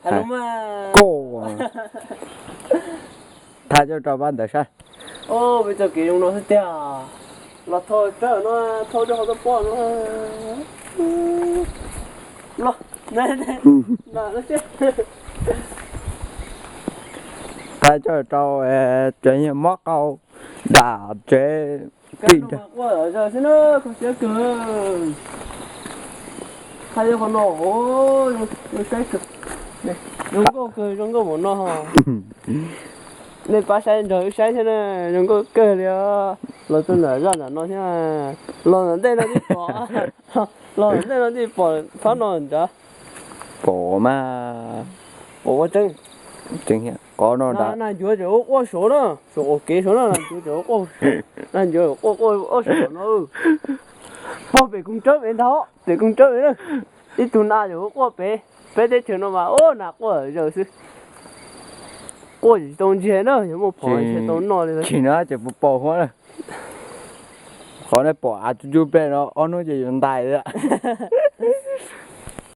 Koj thaij coj rau pab ntawd saib. Peb txoj kev zoo no xwb tiag. Los thauj tsawb no, thauj rau hauv toj pob no. Los, thaij coj rau tsev mob qau dam tsev pim. Quaj zog xwb na, kho siab kawg. Thaij qhov no, saib kawg. Zoo nkauj kawg, zoo nkauj npaum no. Nej pab saib nrog wb saib thiab na, zoo nkauj kawg li os. Los txog nram zaj nram no thiab, los nram ntej no twb pom, los nram ntej no twb pom txhob no nrad. Pom mas, pom ua tseeb. Qhov no nag ncuav tseem ua quaj saud na, saum qaum kev saud na, nag ncuav tseem ua quaj, nag ncuav quaj quaj ob saum no. Pog pem koog tsawb pem ntag, pem koog tsawb pem na. Ib tug nas tseem ua quaj pem, peb teb chaws no mas ub nas quaj zaws xwb. Quaj tsis tau ntsiag na, yog muaj phom tsis tau noj li. Tsis no ces puas pom huab na. Qhov nej pom av tsuj tsuj pleg no ob hnub ces yuav ntais lawm.